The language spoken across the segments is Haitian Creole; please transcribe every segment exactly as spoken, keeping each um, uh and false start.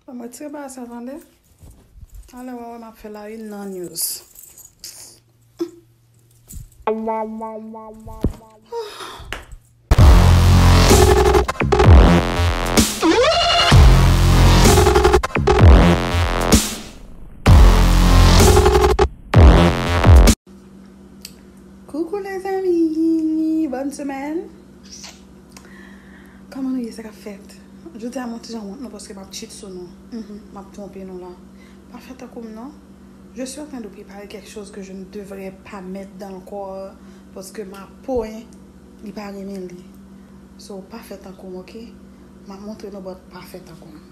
Ban m retire bagay sa, tande. Talè w a wè m ap fè la une nan news. Coucou les amis, bonne semaine. Kòman nou ye, sa k ap fèt? Jodi a mwen ti jan wont non, paske m ap cheat sou nou. Mhm, m ap twonpe nou la. Pa fè tankou m non. Je suis en train de préparer quelque chose que je ne devrais pas mettre dans le corps, paske ma po, hein, li pa renmen li. So, pa fè tankou m, ok? M ap montre nou, but pa fè tankou m.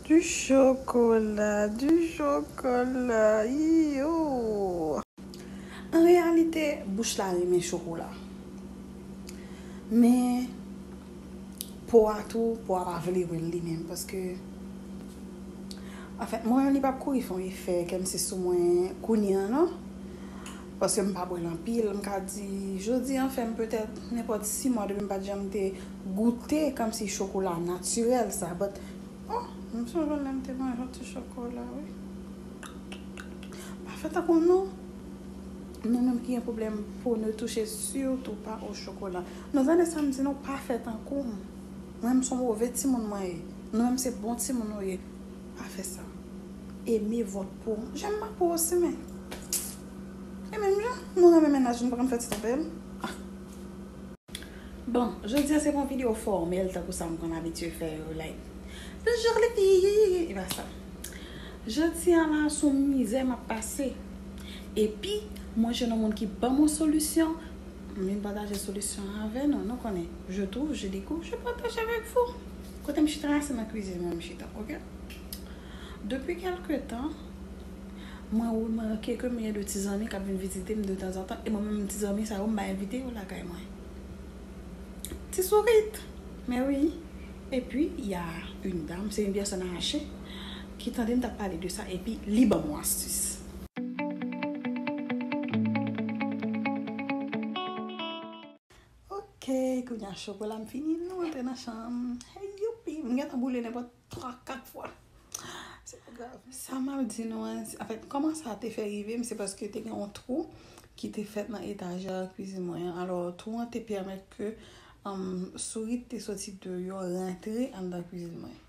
Du chocolat, du chocolat, yo. An reyalite, bouch la renmen chokola. Men, po a tou, po a pa vle wè l li menm, paske, anfen, mwen menm, li p ap kouri fè yon efè kòmsi sou mwen kounye a, non. Paske m pa bwè l anpil, m ka di, jodi a fè m petèt nenpòt sis mwa depi m pa t janm te goute kòmsi chokola natirèl sa, but, oh, m sonje lè m te manje yon ti chokola, wi. Pa fè tankou nou. Nou menm ki gen pwoblèm po, ne touchez surtout pas au chocolat. Nou tande sa m di nou, pa fè tankou m. Mwen menm se yon move timoun mwen ye. Nou menm se bon timoun nou ye. Pa fè sa. Aimez votre peau. J'aime ma peau aussi, men. E menm jan, nou renmen mennaj nou, pa konn fè ti twonpe l. Ah. Bon, jodi a se pa yon videyo fòmèl tankou sa m konn abitye fè yo, like, bonjour les filles, e pa sa. Jodi a la, se yon mizè m ap pase. Epi, mwen jwenn yon moun ki ban m yon solisyon, m vin pataje solisyon an avè nou. Nou konnen, je trouve, je découvre, je partage avec vous. Kote m chita a, se nan kwizin mwen m chita, ok? Depi kèlke tan, mwen remake ke m gen de ti zanmi k ap vin vizite m de tanzantan, e mwen menm ti zanmi sa yo, m pa envite yo lakay mwen. Ti sourit. Men wi. Epi, y a une dame, c'est une personne âgée, ki tande m t ap pale de sa, epi li ban m yon astis. Ok, kounye a chokola m fini, nou antre nan chanm. Hey, youpi, m gentan boule nenpòt twa, kat fwa. Se pa grav. Sa m ap di nou an, anfèt, kòman sa te fè rive m, se paske te gen yon twou ki te fèt nan etajè kwizin mwen an. Alò, twou an te pèmèt ke, um, sourit te soti deyò, rantre anndan kwizin mwen.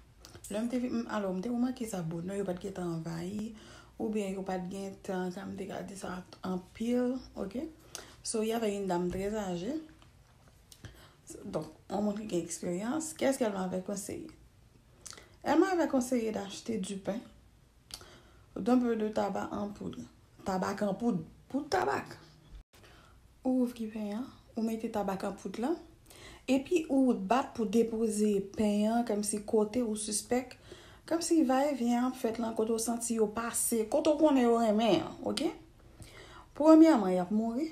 Lè m te vin, m, alò, m te remake sa bonè, yo pa t gentan anvayi, oubyen yo pa t gentan, sa m te ka di sa, anpil, ok? So, il y avait une dame très âgée. Donc, yon moun ki gen eksperyans. Qu'est-ce qu'elle m'avait conseillé? Elle m'avait conseillé d'acheter du pain, d'un peu de tabac en poudre. Tabak an poud, poud tabak. Ou ouvri pen an, ou mete tabak an poud lan, epi ou bat pou depoze pen an, kòmsi kote ou sispèk, kòmsi va e vyen ap fèt lan, kote ou santi yo pase, kote ou konnen yo renmen an, ok? Premyèman, y ap mouri.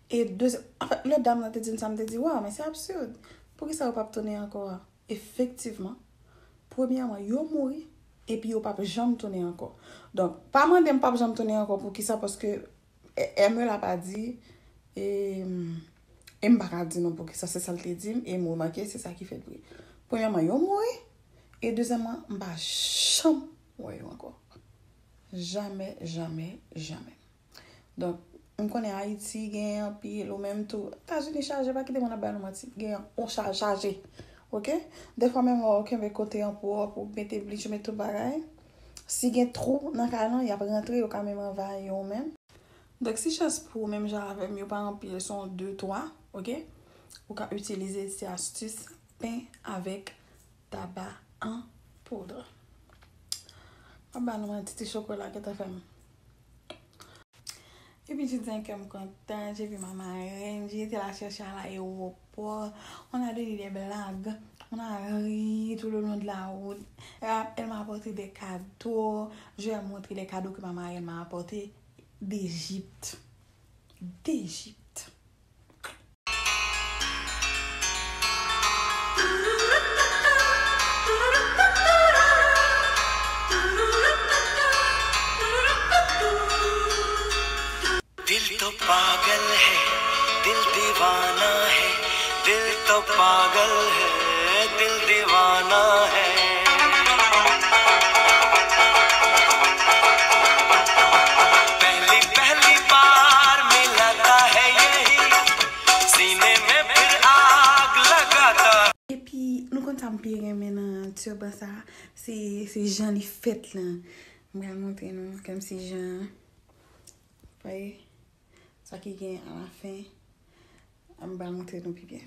E dezyè-, anfèt, lè dam nan te di m sa, m te di, waw, men se absird. Poukisa yo p ap tounen ankò a? Efektivman, premyèman, yo mouri, epi yo p ap janm tounen ankò. Donk, pa mande m p ap janm tounen ankò poukisa, paske, e, M E la pa di, e, e m pa ka di nou poukisa, se sa l te di m, e m remake, se sa ki fèt vre. Premyèman, yo mouri, e dezyèmman, m pa janm wè yo ankò. Jamè, jamè, jamè. Donk, m konnen Ayiti gen anpil, ou menm tou. Etazini chaje, pa kite moun ap bay nou manti. Gen yon chaj chaje. Ok? Defwa menm lè w kenbe kote an pwòp, ou mete bleach, ou mete tout bagay. Si gen twou nan kay lan, y ap rantre, yo ka menm anvayi w menm. Donk, si chans pou ou menm jan avè m, yo pa anpil, se yon de, twa, ok? Ou ka itilize ti astis pen avèk taba an poud. M ap ba nou manti, ti chokola gentan fè m. Epi je dis que m kontan, j'ai vu ma marraine, j'ai été la chercher à l'aéroport, on a donné des blagues, on a ri tout le long de la route. Elle a, elle m'a apporté des cadeaux, je vais montrer les cadeaux que ma marraine m'a apporté d'Égypte. D'Égypte. दिल तो पागल है, दिल दीवाना है, दिल तो पागल है, दिल दीवाना है। Pi renmen nan turban sa, se, se jan li fèt lan. M pral montre nou kòmsi jan, voyez, sa ki gen alafen. M pral montre nou pi byen.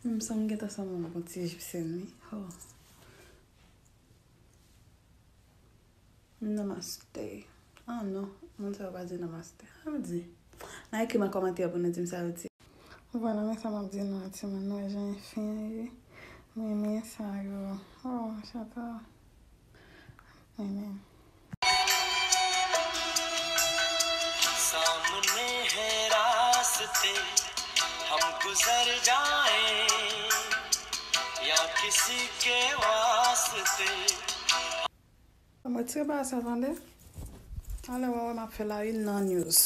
Menm san m gentan sanble yon ti ejipsyèn, wi. Oh. Namaste. Ah non, moun sa yo pa di namaste. Sa yo di. Nan ekri m an kòmantè pou nou di m sa yo di. Vwala, men sa m ap di nou an, timoun. Nou wè jan fen an ye. M renmen sa yo. Oh, chata. M renmen. सामने है रास्ते, हम गुजर जाएं या किसी के वास्ते. Mwen tire ba sa, tande. Alè, w a wè m ap fè la une nan news.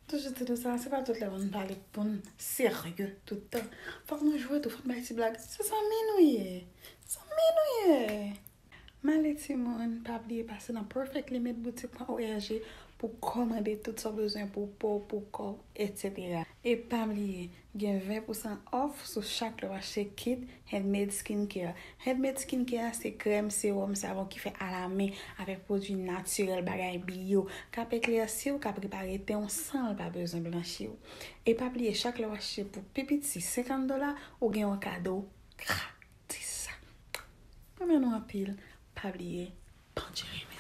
Toujou di nou sa, se pa tout lè pou n pale, pou n serye tout tan. Fòk nou jwe tou, fòk n bay ti blag. Se zanmi nou ye. Zanmi nou ye. M ale timoun, pa bliye pase nan Perfect Limit Boutique pwen O R G pou kòmande tout sa w bezwen pou po, pou kò w, etsetera. E pa bliye, gen ven pousan off sou chak lè w achte kit Handmade Skincare. Handmade Skincare se krèm, sewòm, savon ki fè alamen avèk pwodui natirèl, bagay bio, k ap eklèsi w, k ap repare ten w san l pa bezwen blanchi w. E pa bliye, chak lè w achte pou pi piti senkant dola, ou gen yon kado gratis. Renmen nou anpil, pa bliye, pandye renmen.